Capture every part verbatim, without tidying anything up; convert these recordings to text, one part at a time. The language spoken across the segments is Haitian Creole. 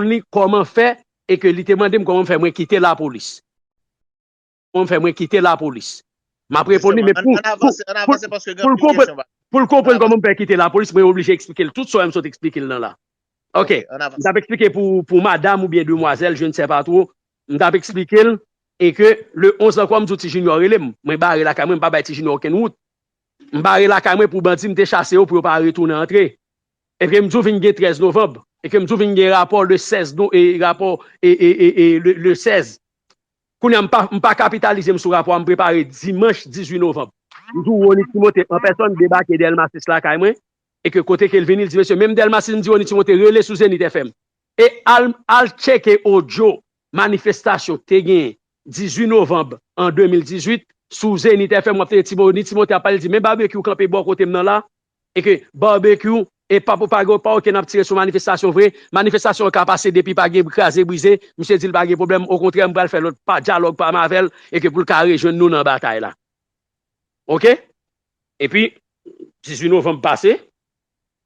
li kòman fè e ke li te mande m kòman m fè mwen kite lapolis. Kòman m fè mwen kite lapolis. M ap reponn li, men pou, pou, pou l konprann, pou l konprann kòman m fè kite lapolis, mwen oblije eksplike l tout sa w wè m sot eksplike l nan la. Ok. M t ap eksplike pou, pou madanm oubyen demwazèl, je ne sais pas trop. M t ap eksplike l e ke le onze ankò, m di w Ti Junior rele m. Mwen bare lakay mwen, m pa bay Ti Junior okenn wout. M bare lakay mwen pou bandi, m te chase yo pou yo pa retounen antre. E ke m di w vin gen trèz novanm. E ke m di w vin gen rapò le sèz no-, e rapò e, e, e, e le, le sèz. Kounye a, m pa, m pa kapitalize m sou rapò a, m prepare dimanch dizuit novanm. M di w Rony Timothé an pèsòn debake Dèlma sis lakay mwen, e ke kote ke l vini, l di, mesye, menm Dèlma sis, m di Rony Timothé rele sou Zenith F M. E al, al tcheke odyo manifestasyon te genyen dizuit novanm an de mil dizuit sou Zenith F M, w ap tande Timo-, Rony Timothé ap pale, l di, men Babekyou kanpe bò kote m nan la, e ke Babekyou e pa, pa, pa okenn ap tire sou manifestasyon vre. Manifestasyon ka pase depi pa gen kraze brize. Misye di l pa gen pwoblèm. Okontrè, m pral fè lòt pa dyalòg pa m avè l e ke pou l ka rejwenn nou nan batay la. Ok? Epi, dizuit novanm pase,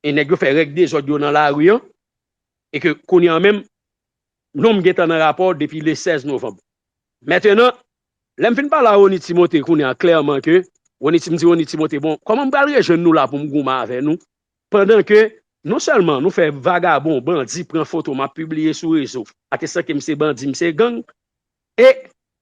e nèg yo fè règ dezòd yo nan lari an, e ke kounye a menm, non m gentan nan rapò depi le sèz novanm. Mentenan, lè m fin pale a Rony Timothé kounye a klèman ke, Rony Ti-, m di Rony Timothé, bon, kòman m pral rejwenn nou la pou m goumen avè nou? Pandan ke, non sèlman nou fè vagabon, bandi, pran foto, m ap pibliye sou rezo, atestan ke m se bandi, m se gang, e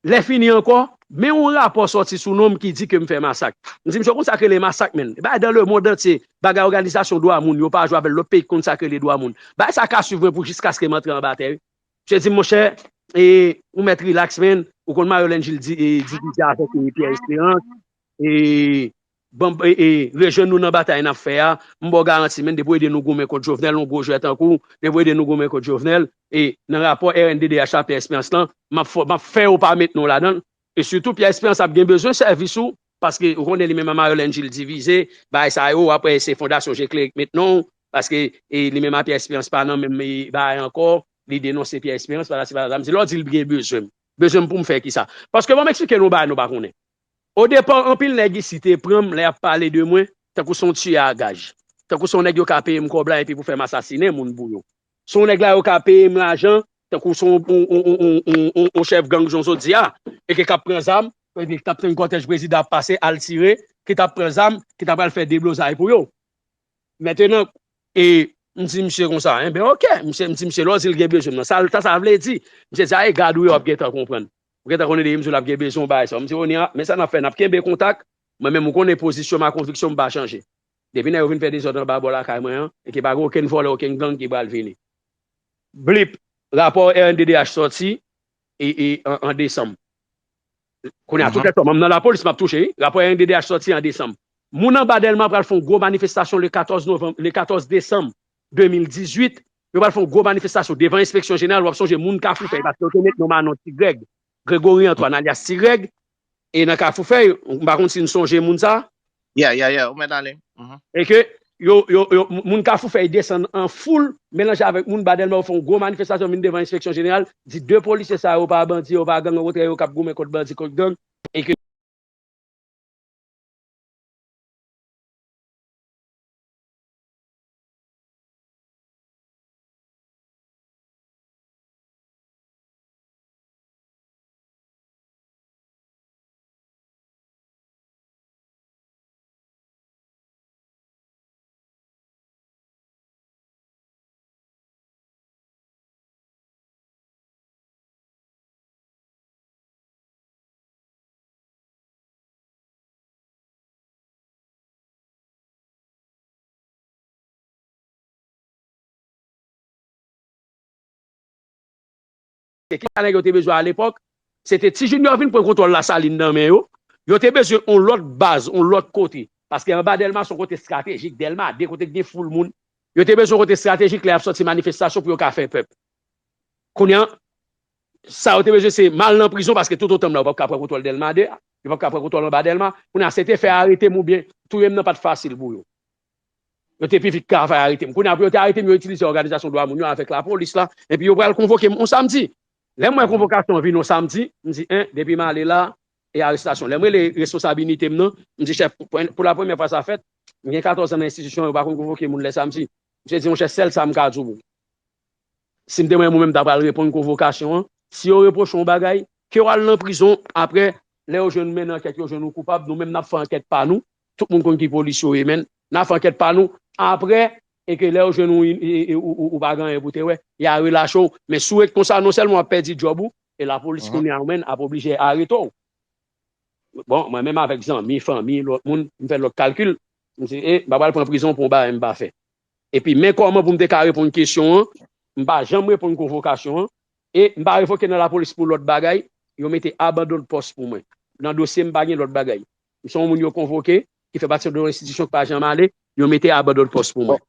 lè fini ankò, men yon rapò sòti sou non m ki di ke m fè masak. M di, misye, w konn sa k rele masak, menn? E bagay dans le monde entier, bagay òganizasyon dwa moun, yo pa jwe avè l, lòt peyi ki konn sa k rele dwa moun. Bagay sa ka swiv mwen pou jiskaske m antre anba tè, wi. Misye di m, monchè, e, ou mèt rilaks, menn. Ou konn Mario Langil di, e, divize avèk, e, Pierre Espérance. E, ban, e, e, rejwenn nou nan batay n ap fè a. M ba w garanti, menn, depi w ede nou goumen kont Jovenel, yon gwo jwè tankou w, depi w ede nou goumen kont Jovenel, e, nan rapò R N D D H la, Pierre Espérance lan, m ap fò, m ap fè yo pa met non ladan l. E sitou, Pierre Espérance ap gen bezwen sèvis ou, paske ou konnen li menm a Mario Langil divize, bagay sa yo, w ap wè se Fondasyon Je Klere k met non w, paske, e, li menm a Pierre Espérance pa nan menm, e, bagay ankò, li denonse Pierre Espérance, patati patata. M di, lè w di l gen bezwen m. Bezwen m pou m fè kisa? Paske ban m eksplike nou bagay nou pa konnen. Odepa, anpil nèg isi te pran m lè y ap pale de mwen, tankou se yon tiyè a gaj. Tankou se yon nèg yo ka peye m kòb la epi pou fè m asasinen moun pou yo. Se yon nèg la yo ka peye m lajan, tankou se yon, yon, yon chèf gang jan w sot di a, e ke k ap pran zam, epi k t ap tann kòtèj prezidan ap pase, al tire, ki t ap pran zam, ki t ap al fè deblozay pou yo. Mentenan, e, m di misye konsa, enben, ok, misye, m di misye, lè w di l gen bezwen m nan, sa, sa, sa vle di? Misye di, a, e gad ou ye, w ap gentan konprann. Ou gentan konnen depi m di w l ap gen bezwen yon bagay sa. M di, Rony, a, men sa n ap fè, n ap kenbe kontak. Mwen menm, ou konnen pozisyon m ak konviksyon m pa chanje. Depi nèg yo vin fè dezòd anba bò lakay mwen an, e ke pa gen okenn vòlè, okenn gang ki pral vini. Blip, rapò R N D D H sòti, e, e, an, an desanm. Kounye a, tout lè m nan lapolis, m ap touche, wi. Rapò R N D D H sòti an desanm. Moun anba Dèlma pral fè yon gwo manifestasyon le katòz novanm, le katòz desanm de mil dizuit. Yo pral fè yon gwo manifestasyon devan enspeksyon jeneral. W ap sonje moun Kafou Fèy, paske yo te met non Manon Ti Grèg, Gregory Antoine, alyas Ti Grèg, e nan Kafou Fèy, m pa konn si n sonje moun sa. Yeah, yeah, yeah, ou mèt ale. Mhm. E ke yo, yo, yo, moun Kafou Fèy desann an foul, melanje avèk moun ba Dèlma, yo fè yon gwo manifestasyon, vin devan enspeksyon jeneral, di de polisye sa yo pa bandi, yo pa gang, okontrè, yo k ap goumen kont bandi, kont gang, e ke Se ki sa nèg yo te bezwen alepòk? Se te Ti Junior vin pran kontwòl Lasalin nan men yo. Yo te bezwen yon lòt baz, yon lòt kote. Paske anba Dèlma se yon kote estratejik, Dèlma de kote k gen foul moun. Yo te bezwen yon kote estratejik lè y ap sòti manifestasyon pou yo ka fè pèp. Kounye a, sa yo te bezwen se m al nan prizon paske toutotan m la, yo p ap ka pran kontwòl Dèlma de a. Yo p ap ka pran kontwòl anba Dèlma. Kounye a, se te fè arete m oubyen touye m nan pa t fasil pou yo. Yo te pi vit ka fè arete m. Kounye a, pou yo te arete m, yo itilize òganizasyon dwa moun yo avèk lapolis la. Epi yo pral konvoke m yon samdi. Lè m wè konvokasyon an vin yon samdi, m di, en, depi m ale la, e arestasyon. Lè m rele responsab inite m nan, m di, chèf, pou, pou lapremyè fwa sa fèt, m gen katòz an nan enstitisyon, yo pa konn konvoke moun lè samdi. Misye di, monchè, sèl sa m ka di w. Si m te mwen, mwen menm, m ta pral reponn konvokasyon an. Si yo repwoche yon bagay, ke w al nan prizon, apre, lè yo jwenn mennen ankèt, yo jwenn ou koupab, nou menm, n ap fè ankèt pa nou. Tout moun konn ki polis yo ye, menn. N a fè ankèt pa nou. Apre, e ke lè yo jwenn ou, e, e, ou, ou, ou pa gen anyen pou te wè, y a relache w. Men si w ret konsa, non sèlman w ap pèdi djòb ou, e lapolis kounye a, ou menm, ap oblije arete w. Bon, mwen menm avèk zanmi, fanmi, lòt moun, m fè lòt kalkil. M di, e, m pa pral pran prizon pou yon bagay m pa fè. Epi, men kòman pou m te ka reponn kesyon an, m pa janm reponn konvokasyon an, e m pa revoke nan lapolis pou lòt bagay, yo mete abandon de pòs pou mwen. Nan dosye m pa gen lòt bagay. M se yon moun yo konvoke, ki fè pati de yon enstitisyon ki pa janm ale, yo mete abandon de pòs pou mwen.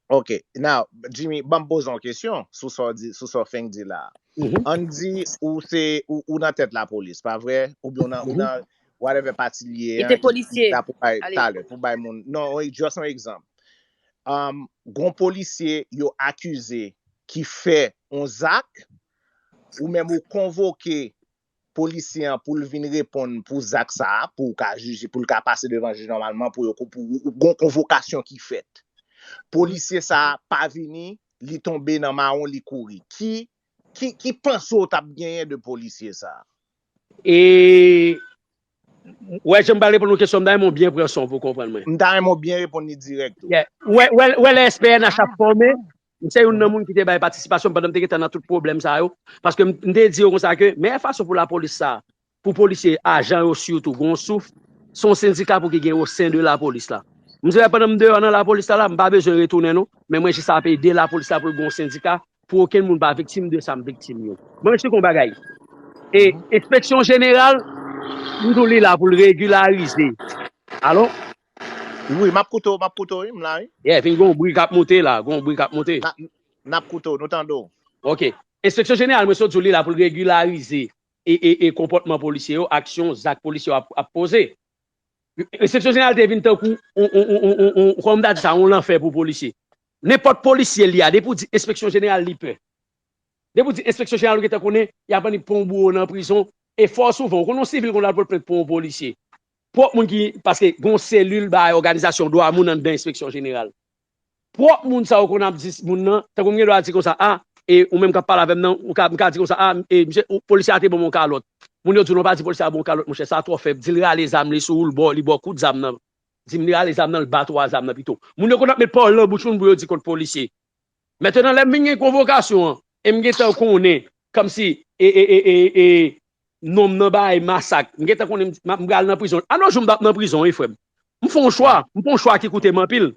Ok, now, Jimmy, ban m poze yon kesyon sou sa w di, sou sa w fenk di la. Ann di ou se ou, ou nan tèt lapolis, pa vre? Oubyen ou nan, ou nan whatever pati l ye an, ki la pou bay talè, pou bay moun. Non, just yon egzanp. Um, gon polisye yo akize ki fè yon zak, ou menm ou konvoke polisye an pou l vin reponn pou zak sa a, pou w ka jije, pou l ka pase devan jij nòmalman, pou yo pou gon konvokasyon ki fèt. Polisye sa a pa vini, li tonbe nan mawon, li kouri. Ki ki ki panse w t ap genyen de polisye sa a? E wè jan m pral reponn yon kesyon, m ta renmen w byen pran san w pou w konprann mwen. M ta renmen w byen reponn li dirèk tou. Yeah. Wè, wè, wè lè S P N H ap fòme, m se youn nan moun ki te bay patisipasyon m pandan m te gentan nan tout pwoblèm sa yo. Paske m, m te di yo konsa ke meyè fason pou lapolis sa, pou polisye, ajan yo sitou, gen yon souf, se yon sendika pou ki gen o sen de lapolis la. M di wè pandan m deyò nan lapolis la, la, m pa bezwen retounen non, men mwen jis ap ede lapolis la pou l gen yon sendika, pou okenn moun pa viktim de sa m viktim yo. Mwen eksplike yon bagay. E enspeksyon jeneral, m di w li la pou l regilarize. Alo? Wi, m ap koute w, m ap koute w, wi, m la, wi. Yeah, fin gen yon bri k ap monte la, gen yon bri k ap monte. N ap koute w, nou tande w. Ok. Enspeksyon jeneral, mwen sot di w li la pou l regilarize e, e, e konpòtman polisye yo, aksyon, zak polisye yo ap, ap poze. Enspeksyon jeneral te vin tankou yon, yon, yon, yon, yon, yon, kòman m ta di sa, yon lanfè pou polisye. Nenpòt polisye li a, depi w di enspeksyon jeneral, li pè. Depi w di enspeksyon jeneral, ou gentan konnen, y ap annik pran w boure w nan prizon. E fò souvan, ou konn yon sivil konn al pote plent pou yon polisye. Pwòp moun ki, paske gen yon selil bay òganizasyon dwa moun anndan enspeksyon jeneral. Pwòp moun sa yo konn ap di moun nan, tankou m gen dwa di konsa, a, e ou menm k ap pale avè m nan, ou ka, m ka di konsa, a, e misye, polisye a te ban m yon kalòt. Moun yo di w non, pa di polisye a ba w kalòt, monchè, sa twò fèb. Di l rale zam li sou ou, li ba w, li ba w kout zam nan. Di m li rale zam nan, li bat ou a zam nan pito. Moun yo konn ap met pawòl nan bouch moun pou yo di kont polisye. Mentnan, lè m vin gen konvokasyon an, e m gentan konnen, kòmsi, e, e, e, e, e, non m nan bay masak, m gentan konnen m, m pral nan prizon. Ann yon jou m t ap nan prizon, wi, frè m. M fè yon chwa, m fè yon chwa ki koute m anpil.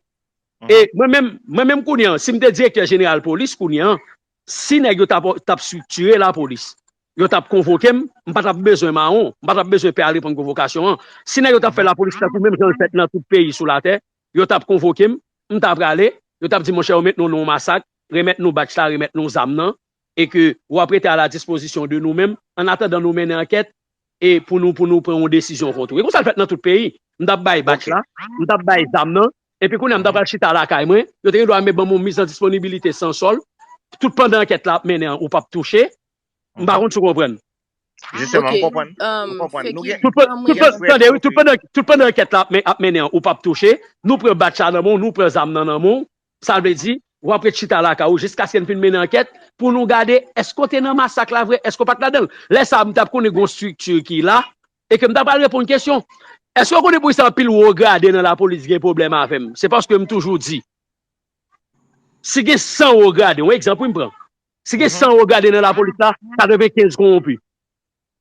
E mwen menm, mwen menm kounye an, si m te direktè jeneral polis kounye an, si nèg yo t ap, t ap estriktire lapolis, yo t ap konvoke m, m pa t ap bezwen mawon, m pa t ap bezwen pè al reponn konvokasyon an. Si nèg yo t ap fè lapolis tankou menm jan l fèt nan tout peyi sou latè, yo t ap konvoke m, m ta prale, yo t ap di, monchè, yo met nou nan yon masak, remèt nou badj la, remèt nou zam nan, e ke w ap rete a la dispozisyon de nou menm, annatandan nou mennen ankèt, e pou nou, pou nou pran yon desizyon kont ou. E konsa l fèt nan tout peyi. M t ap bay badj la, m t ap bay zam nan, epi kounye a m ta pral chita lakay mwen, yo te gen dwa menm ban m yon miz an disponibilite san sòl, tout pandan ankèt la ap mennen an, ou p ap touche. M pa konn si w konprann. Jisteman, m konprann. M konprann. Tout pandan, tande, wi, tout pandan, tout pandan ankèt la ap men-, ap mennen an, ou p ap touche. Nou pran badj la nan men w, nou pran zam nan nan men w. Sa vle di, w ap ret chita lakay ou jiskaske n fin mennen ankèt pou nou gade èske w te nan masak la vre, èske w pa t ladan l. Lè sa a, m t ap konnen gen yon estrikti ki la e ke m ta pral reponn kesyon. Èske w konnen poukisa anpil wo grade nan lapolis gen pwoblèm avè m? Se paske m toujou di, si gen san wo grade, yon egzanp wi m pran, si gen san wo grade nan lapolis la, katrevenkenz kowonpi.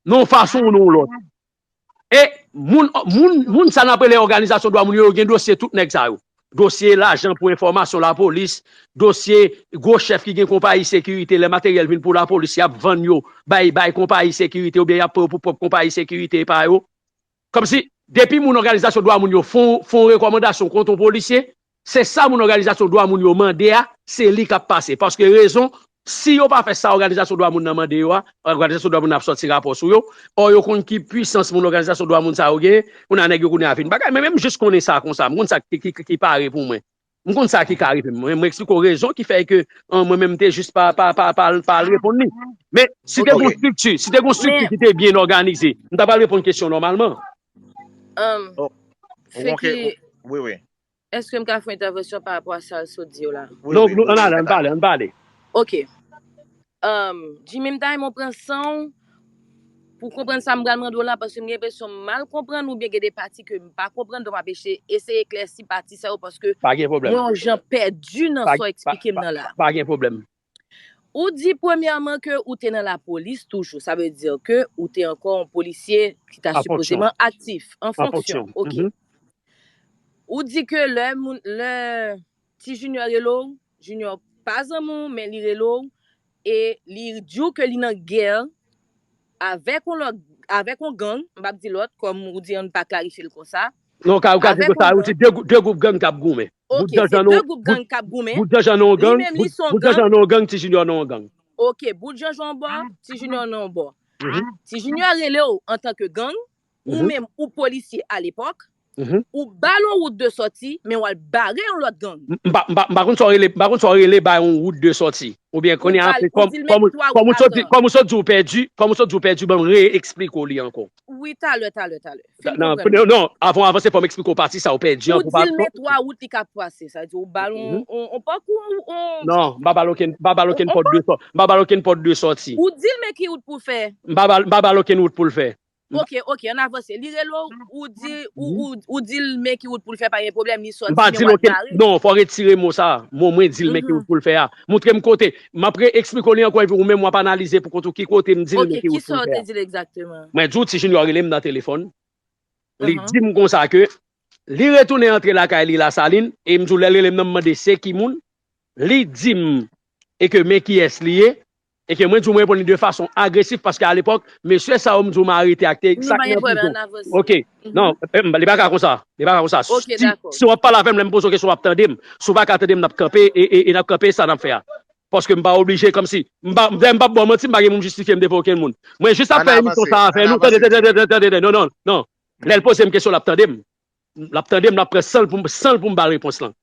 Nan yon fason ou nan yon lòt. E moun, moun, moun sa n ap rele òganizasyon dwa moun yo, yo gen dosye tout nèg sa yo. Dosye lajan pou enfòmasyon lapolis, dosye gwo chèf ki gen konpayi sekirite, lè materyèl vin pou lapolis, y ap vann yo, bay, bay konpayi sekirite, oubyen y ap pran yo pou pwòp konpayi sekirite pa yo. Kòmsi, depi moun òganizasyon dwa moun yo fè yon, fè yon rekòmandasyon kont yon polisye, se sa moun òganizasyon dwa moun yo mande a, se li k ap pase. Paske rezon, si yo pa fè sa òganizasyon dwa moun nan mande yo a, òganizasyon dwa moun nan ap sòti rapò sou yo, ò yo konn ki pwisans moun òganizasyon dwa moun sa yo genyen, kounye a nèg yo kounye a vin bagay. Men, men m jis konnen sa konsa, m konn sa ki, ki, ki, ki pare pou mwen. M konn sa ki ka rive m. Mwen, mwen eksplike w rezon ki fè ke, an, mwen menm m te jis pa, pa, pa, pa, pa al reponn li. Men, si te gon estrikti, si te gon estrikti ki te byen òganize, m ta pral reponn kesyon nòmalman. Fenki, èske m ka fè entèvansyon pa rapò a sa l sot di yo la? Non, non, ann ale, ann pale, ann pale. Ok. Jimmy, m ta renmen w pran san w pou konprann sa m pral mande w la, paske m gen enpresyon m mal konprann oubyen gen de pati ke m pa konprann, donk m ap eseye eklèsi pati sa yo, paske mwen yon jan pèdi nan sa w eksplike m nan la. Pa gen pwoblèm. Ou di premyèman ke ou te nan lapolis toujou, sa vle di ke ou te ankò yon polisye ki ta sipozeman aktif, an fonksyon. Ok. Ou di ke lè moun, lè Ti Junior rele w, Junior pa zanmi w, men li rele w, e li di w ke li nan gè avèk yon lòt, avèk yon gang, m p ap di lòt, kòm ou di an pa klarifye l konsa. Non, ou ka, ou ka di konsa, ou di de, de gwoup gang k ap goumen. Ok, se de gwoup gang k ap goumen. Bout Janjan nan yon gang, Bout Janjan nan yon gang, Ti Junior nan yon gang. Ok, Bout Janjan yon bò, Ti Junior nan yon bò. Ti Junior rele w antanke gang, ou menm ou polisye alepòk, ou ba l yon wout de sòti, men w al bare yon lòt gang. M pa, m pa, m pa konn sa w rele, m pa konn sa w rele ba yon wout de sòti. Oubyen kounye a, kòm, kòm ou sot di, kòm ou sot di w pèdi, kòm ou sot di w pèdi, ban m re-eksplike w li ankò. Wi, talè, talè, talè. Non, non, avan w avanse, fò m eksplike w pati sa w pèdi an pou pa. Ou di l men twa wout li ka pase, sa vle di ou ba l yon, yon, yon pakou, yon. Non, m pa ba l okenn, m pa ba l okenn pòt de sòti. M pa ba l okenn pòt de sòti. Ou di l men ki wout pou l fè. M pa ba l, m pa ba l okenn wout pou l fè. Ok, ok, ann avanse. Li rele w, ou di, ou, ou, ou di l men ki wout pou l fè, pa gen pwoblèm, li sòti, men w al bare. Non, fò w retire mo sa. Mo mwen di l men ki wout pou l fè a. Montre m kote. M ap re-eksplike w li ankò, epi ou menm w ap analize pou kont ou ki kote m di l men ki wout pou l fè a. Ok, kisa w te di l egzakteman? Mwen di w Ti Junior rele m nan telefòn. Li di m konsa ke li retounen antre lakay li Lasalin, e m di w lè l rele m nan m mande se ki moun, li di m e ke men kiyès li ye, e ke mwen di w mwen reponn li de fason agresif, paske alepòk, mesye sa yo m di w m arete ak te, sa k nan prizon. Ok, non, li pa ka konsa, li pa ka konsa. Si w ap pale avè m, lè m poze w kesyon, w ap tande m. Si w pa ka tande m, n ap kanpe, e, e, e n ap kanpe sa n ap fè a. Paske m pa oblije, kòmsi, m pa, m pa ba w manti, m pa gen moun jistifye m devan okenn moun. Mwen jis ap fè emisyon sa avè nou, tande, tande, tande, tande, non, non, non. Lè l poze m kesyon, l ap tande m. L ap tande m, l ap pran san l pou m, san l pou m ba l repons lan.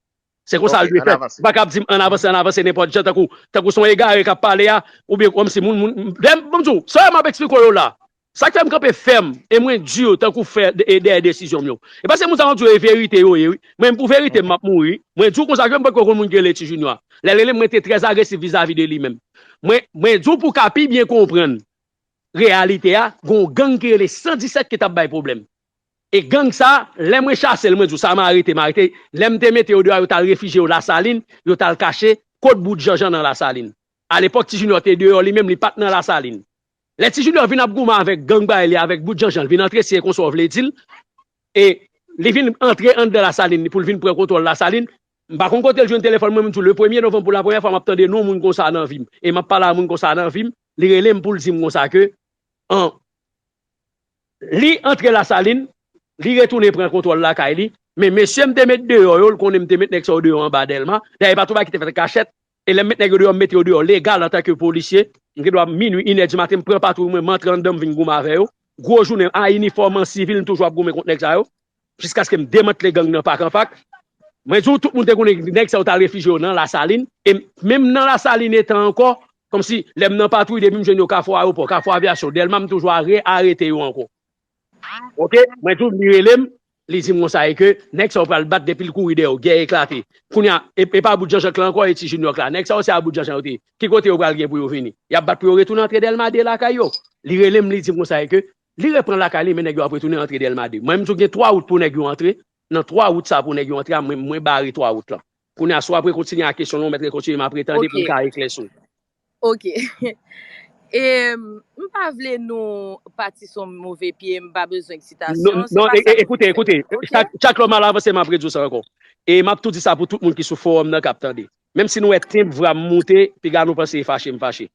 Se konsa l dwe fèt. Ou pa kab di m ann avanse, ann avanse nenpòt jan, tankou, tankou se yon egare k ap pale a, oubyen kòmsi moun, moun, lè m, ban m di w, sa yo m ap eksplike w yo la. Sa k fè m kanpe fèm, e mwen di yo tankou fè, e dèyè desizyon m yo. E paske moun sa yo di yo e verite yo ye, wi. Mwen, pou verite m, m ap mouri. Mwen di w konsa ke m poko konn moun ki rele Ti Junior a. Lè l rele m, mwen te trè agresif vizavi de li menm. Mwen, mwen di w pou w ka pi byen konprann reyalite a, gon gang ki rele san disèt ki t ap bay pwoblèm. E gang sa, lè mwen chase l, mwen di w sa, m arete, m arete. Lè m te mete yo deyò, yo t al refijye yo Lasalin, yo t al kache kot Bout Janjan nan Lasalin. Alepòk, Ti Junior te deyò li menm, li pa t nan Lasalin. Lè Ti Junior vin ap goumen avèk gang bagay li, avèk Bout Janjan, l vin antre, si e konsa w vle di l, e li vin antre anndan Lasalin, pou l vin pran kontwòl Lasalin, m pa konn kote l jwenn telefòn mwen, m di w, le premye novanm, pou la premyè fwa, m ap tande non moun konsa nan vi m. E m ap pale a moun konsa nan vi m, li rele m pou l di m konsa ke, an, li antre Lasalin, li retounen pran kontwòl lakay li, men mesye m te met deyò yo, l konnen m te met nèg sa yo deyò anba Dèlma. Dayè, pa tou bagay ki te fèt an kachèt. E lè m met nèg yo deyò, m mete yo deyò legal antanke polisye. M gen dwa minui, inè di maten, m pran patwouy mwen, m antre anndan, m vin goumen avè yo. Gwo jounen, a inifòm, an sivil, m toujou ap goumen kont nèg sa yo. Jiskaske m demantle gang nan pak an pak. Mwen di w, tout moun te konnen nèg sa yo t al refijye yo nan Lasalin. E menm nan Lasalin etan ankò, kòmsi lè m nan patwouy, depi m jwenn yo Kafou Ayewopò, Kafou Avyasyon, Dèlma, m toujou a re-, arete yo ankò. Ok, mwen di w, li rele m, li di m konsa e ke nèg sa yo pral bat depi l kouri dèyè yo, gè eklate. Kounye a, e, e pa Bout Janjan k la ankò, e Ti Junior k la. Nèg sa yo se a Bout Janjan yo te ye. Ki kote yo pral gen pou yo vini? Y ap bat pou yo retounen antre Dèlma de lakay yo. Li rele m, li di m konsa e ke li reprann lakay li, men nèg yo ap retounen antre Dèlma de. Mwen, m di w gen twa wout pou nèg yo antre. Nan twa wout sa pou nèg yo antre a, mwen, mwen bare twa wout lan. Kounye a, si w ap rekontinye ak kesyon lan, w mèt rekontinye, m ap retande pou m ka eklèsi w. Ok. E, m pa vle nou pati sou move pye, m pa bezwen eksitasyon. Non, non, e, e, ekoute, ekoute. Chak, chak lè m al avanse, m ap redi w sa ankò. E m ap tou di sa pou tout moun ki sou fowòm nan k ap tande. Menm si nou wè tenb vwa m moute, piga nou panse e fache m fache.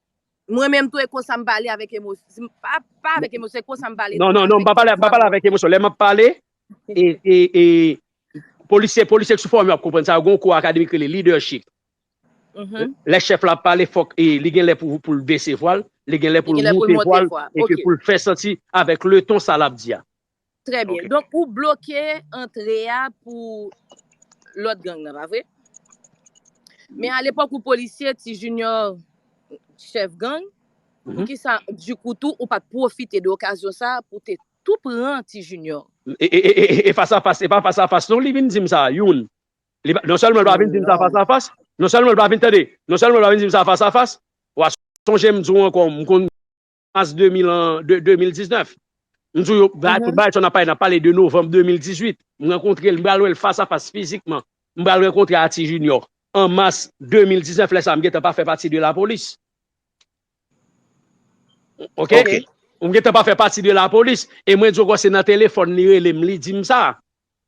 Mwen menm tou, e konsa m pale avèk emosyon. Pa, pa avèk emosyon, e konsa m pale tou. Non, non, non, m pa pale, m pa pale avèk emosyon. Lè m ap pale, e, e, e, polisye, polisye k sou fowòm yo ap konprann sa, yo gen yon kou akademik rele leadership. Lè chèf la ap pale, fòk, e, li gen lè pou, pou l bese vwa l, li gen lè pou l moute vwa l, epi pou l fè santi avèk le ton sa l ap di a. Trè byen. Donk, ou bloke antre a pou lòt gang nan, pa vre? Men alepòk ou polisye, Ti Junior chèf gang, poukisa, dikou tou, ou pa t pwofite de okazyon sa pou te tou pran Ti Junior? E, e, e, e, e fas a fas, e pa fas a fas, non, li vin di m sa, youn. Li pa, non sèlman l pa vin di m sa fas a fas, non sèlman l pa vin tande, non sèlman l pa vin di m sa fas a fas, w a sonje m di w ankò, m konn mas de mil an, de, de mil diznèf. M di w, yo, ba-, tout bagay sa n ap pale, n ap pale de novanm de mil dizuit. M rankontre l, m pral wè l fas a fas fizikman. M pral rankontre Ati Junior an mas de mil diznèf, lè sa a m gentan pa fè pati de lapolis. Ok? Ok. M gentan pa fè pati de lapolis. E mwen di w ankò, se nan telefòn li rele m, li di m sa.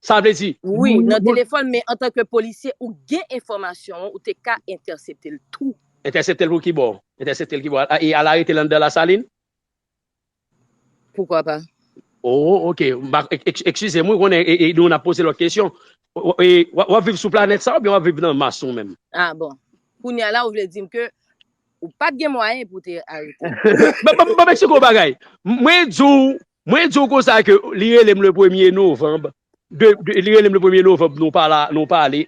Sa vle di, wi, moun, nan moun telefòn, men antanke polisye, ou gen enfòmasyon an, ou te ka entèsepte l tou. Entèsepte l pou ki bò? Entèsepte l ki bò? A, e al arete l anndan Lasalin? Poukwa pa? Oh, ok. M pa, ek-, ek-, eskize m, wi, konnen, e, e, nou n ap poze lòt kesyon. O, o, e, w ap, w ap viv sou planèt sa oubyen w ap viv nan mas ou menm? Ah, bon. Kounye a la, ou vle di m ke ou pa t gen mwayen pou te arete l. Ban, ban, ban m eksplike w bagay. Mwen di w, mwen di w konsa ke li rele m le premye novanm. De, de, li rele m le premye novanm, nou pa la, nou pale.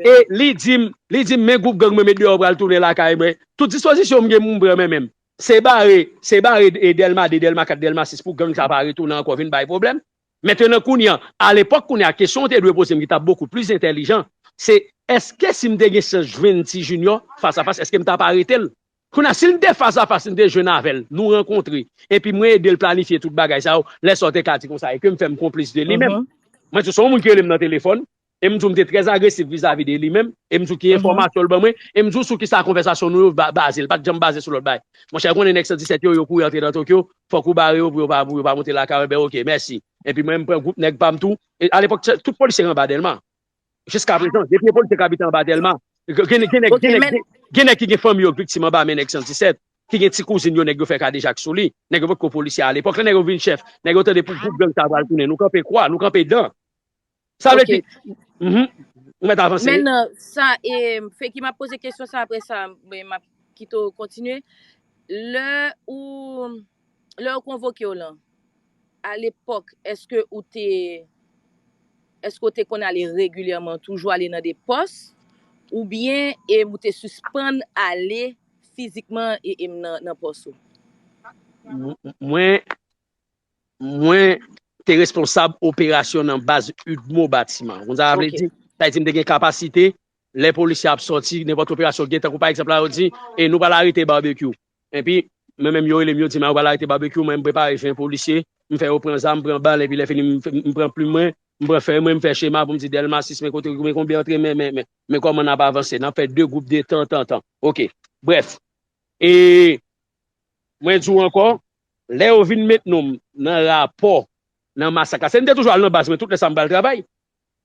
E li di m, li di m, men gwoup gang mwen met deyò pral tounen lakay mwen. Tout dispozisyon m gen m pran men menm. Se bare, se bare e Dèlma de, Dèlma kat, Dèlma sis pou gang sa pa retounen ankò vin bay pwoblèm. Mentnan kounye a, alepòk kounye a, kesyon w te dwe poze m ki t ap bokou plis entèlijan, se èske si m te gen chans jwenn Ti Junior fas a fas, èske m t ap arete l? Kounye a, si n te fas a fas, n te jwenn avè l, nou rankontre, epi mwen ede l planifye tout bagay sa yo, lè sa w te ka di konsa, e ke m fè m konplis de li menm. Mwen di w, se yon moun ki rele m nan telefòn, e m di w m te trè agresif vizavi de li menm, e m di w ki enfòmasyon l ban mwen, e m di w sou kisa konvèsasyon nou yo ba-, baze, l pa t janm baze sou lòt bagay. Monchè, konnen nèg san disèt yo, yo kouri antre nan Tokyo, fòk ou bare yo pou yo pa, pou yo pa monte lakay, enben ok, mèsi. Epi mwen, m pran gwoup nèg pa m tou, e alepòk, tout polisye anba Dèlma. Jiska prezan, depi yon polisye k abite anba Dèlma, gen, gen, gen nèg, gen nèg, gen, gen nèg ki gen fanmi yo k viktim anba men nèg san disèt, ki gen ti kouzin yo, nèg yo fè kadejak sou li. Nèg yo potko polisye alepòk. Lè nèg yo vin chèf, nèg yo tande pou gwoup gang sa pral tounen. Nou kanpe kwa, nou kanpe dan. Sa vle di, mhm, ou mèt avanse. Mentnan, sa, e, Feki, m ap poze kesyon sa, apre sa, m, m ap kite w kontinye. Lè ou, lè yo konvoke w lan, alepòk, èske ou te, èske ou te konn ale regilyèman, toujou ale nan de pòs, oubyen, e, ou te sispann ale fizikman, e, e, nan, nan pòs ou? M-, mwen, mwen te responsab operasyon nan baz UDMO Batiman. Ou konn sa sa vle di? Sa vle di m te gen kapasite, lè polisye ap sòti, nenpòt operasyon gen, tankou pa egzanp la, yo di, e nou pral arete Barbecue. Epi, mwen menm yo rele m, yo di m, a, yo pral arete Barbecue, mwen m prepare jwenn polisye, m fè yo pran zam, pran bal, epi lè fini, m, m pran plim mwen, m pran fèy mwen, m fè chema pou m di Dèlma sis, men kote, men konbyen antre, men, men, men, men kòman n ap avanse, n ap fè de gwoup de tan, tan, tan. Ok. Brèf. E mwen di w ankò, lè yo vin met non m nan rapò, nan masak la, se m te toujou al nan baz mwen tout lè sa m pral travay.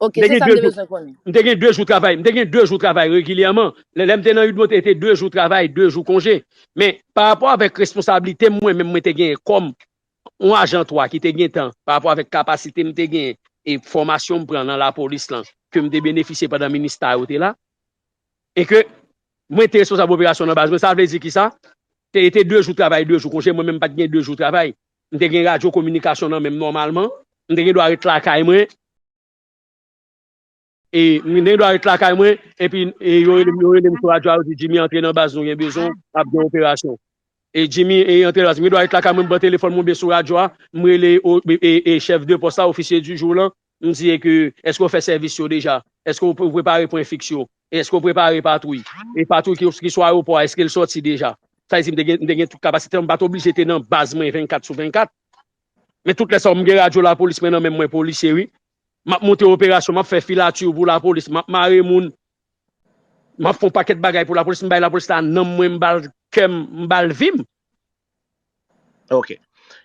Ok, se sa m te bezwen konnen. M te gen de jou travay, m te gen de jou travay regilyèman. Lè, lè m te nan UDMO, te, te de jou travay, de jou konje. Men, pa rapò avèk responsablite m, mwen menm, mwen te genyen kòm yon ajan twa ki te gentan, pa rapò avèk kapasite m te genyen e fòmasyon m pran nan lapolis lan, ke m te benefisye pandan minis ta yo te la, e ke mwen te responsab operasyon nan baz mwen, sa vle di ki sa? Te, te de jou travay, de jou konje, mwen menm m pa t gen de jou travay. M te gen radyo kominikasyon nan men m nòmalman, m te gen dwa ret lakay mwen, e m te gen dwa ret lakay mwen, epi, e yo rele m, yo rele m sou radyo a, yo di, Jimmy, antre nan baz, nou gen bezwen w, ap gen operasyon. E Jimmy, e antre nan baz, m gen dwa ret lakay mwen, m pran telefòn mwen, oubyen sou radyo a, m rele o-, e, e, e chèf de pòs la, ofisye di jou lan, m di, e ke, èske w fè sèvis yo deja? Èske w pre-, w prepare pwen fiks yo? Èske w prepare patwouy? E patwouy ki, ki sou ayewopò a, èske l sòti deja? Sa vle di, m te gen, m te gen tout kapasite, m pa t oblije te nan baz mwen vennkat sou vennkat. Men tout lè sa, m gen radyo lapolis mwen nan men m, mwen polisye, wi. M ap monte operasyon, m ap fè filati pou lapolis, m ap mare moun, m ap fè yon pakèt bagay pou lapolis, m bay lapolis la nanm mwen, m ba l kè m, m ba l vi m. Ok.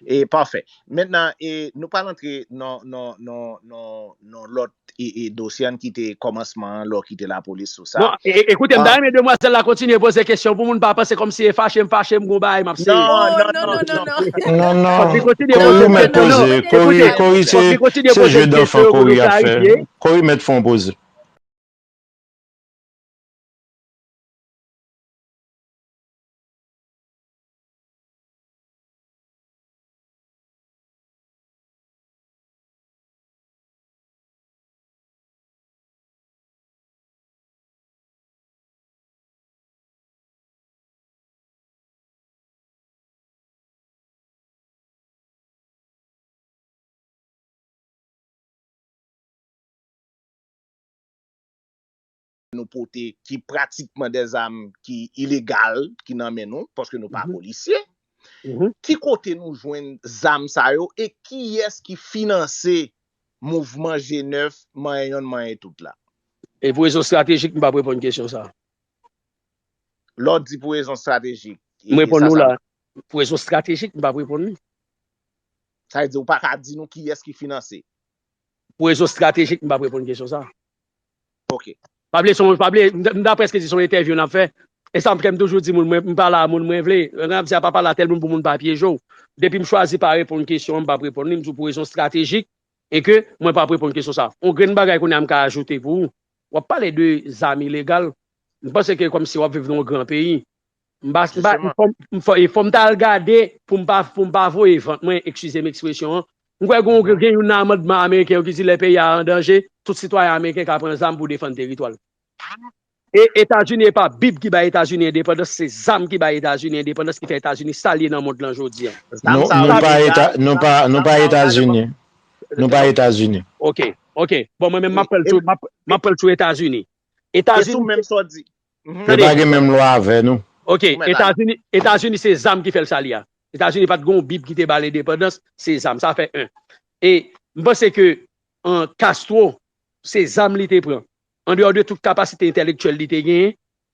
E, pafè. Mentnan, e, nou pral antre nan, nan, nan, nan, nan lòt, e, e, dosye an ki te kòmansman an, lè w kite lapolis sou sa. Bon, e, e, ekoute, m ta renmen demwazèl la kontinye poze kesyon pou moun pa panse kòmsi e fache m fache m gon bagay m ap sere. Non, non, non, non, non. Non, non. Fòk li kontinye poze kesyon. Kori ou mèt poze, Kori, Kori se, se jeu d'enfant Kori ap fè. Kori mèt fè yon poze. nou pote, ki pratikman de zam ki ilegal, ki nan men nou, paske nou pa polisye. Ki kote nou jwenn zam sa yo e kiyès ki finanse mouvman G nèf, manyen yonn, manyen tout la? E pou rezon estratejik, m p ap reponn kesyon sa. Lè w di pou rezon estratejik, M reponn ou la. Pou rezon estratejik, m p ap reponn li. Sa vle di ou pa ka di nou kiyès ki finanse? Pou rezon estratejik, m p ap reponn kesyon sa. Ok. Pa vle, se yon- pa vle, m ta- m ta prèske di se yon entèvyou n ap fè. E sa m fè m toujou di moun, mwen, m pale a moun mwen vle. Lè m ap di a pa pale a tèl moun pou moun pa pyeje w. Depi m chwazi pa reponn kesyon an, m p ap reponn li, m di w pou rezon estratejik, e ke mwen p ap reponn kesyon sa. On grenn bagay kounye a m ka ajoute pou ou. W ap pale de zam ilegal. M panse ke kòmsi w ap viv nan yon gran peyi. M pa, m pa, m fò, m fò, e fò m ta al gade pou m pa, pou m pa voye vant mwen, eskize m ekspresyon an. M kwè gen, gen youn nan amandman ameriken yo ki di lè peyi a an danje, tout sitwayen ameriken ka pran zam pou defann teritwa l. E Etazini, e pa Bib ki bay Etazini endepandans, se zam ki bay Etazini endepandans, ki fè Etazini sa l ye nan mond lan jodi an. Nou, nou pa Eta, nou pa, nou pa Etazini. Nou pa Etazini. Ok, ok. Bon, mwen menm, m ap pran l sou, m ap, m ap pran l sou Etazini. E Etazini, sou menm sa w di. Mhm. Yo pa gen menm lwa avè nou. ok, Ou mèt ale. Etazini, Etazini se zam ki fè l sa l ye a. Etazini pa t gen yon Bib ki te ba l endepandans, se zam. Sa fè en. E m panse ke an Castro, se zam li te pran. Andeyò de tout kapasite entèlektyèl li te genyen,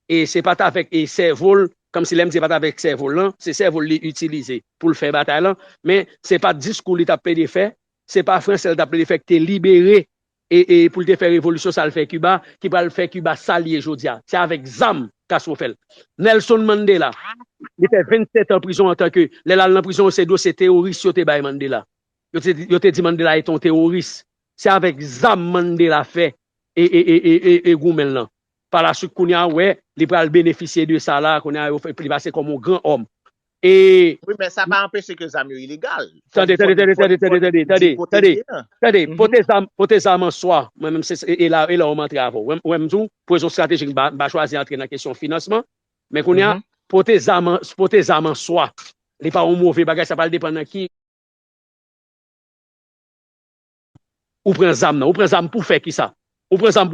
e se pa t avèk e sèvo l, kòmsi lè m di se pa t avèk sèvo l lan, se sèvo l li itilize pou l fè batay lan, men se pa t diskou li t ap plede fè, se pa fransè l t ap plede fè ki te libere e, e pou l te fè revolisyon sa l fè Kiba, ki pral fè Kiba sa l ye jodi a. Se avèk zam Castro fè l. Nelson Mandela, li fè vennsèt an prizon antanke, lè l al nan prizon, se dosye teworis yo te bay Mandela. Yo te, yo te di Mandela est un terroriste. Se avèk zam Mandela fè e, e, e, e, e, e goumen l lan. Palaswit, kounye a, w wè, li pral benefisye de sa la, kounye a, yo fè, li pase kòm yon gran òm. E Wi, men sa pa anpeche ke zam yo ilegal. Tande, tande, tande, tande, tande, tande, tande, tande, tande, pote zam, pote zam an swa, mwen menm se, e la, e la w m antre avè w. Ou wè m di w, pou rezon estratejik, m pa, m pa chwazi antre nan kesyon finansman, men kounye a, pote zam an, pote zam an swa, li pa yon move bagay, sa pral depann nan ki ou pran zam nan, ou pran zam pou fè kisa? Ou pran zam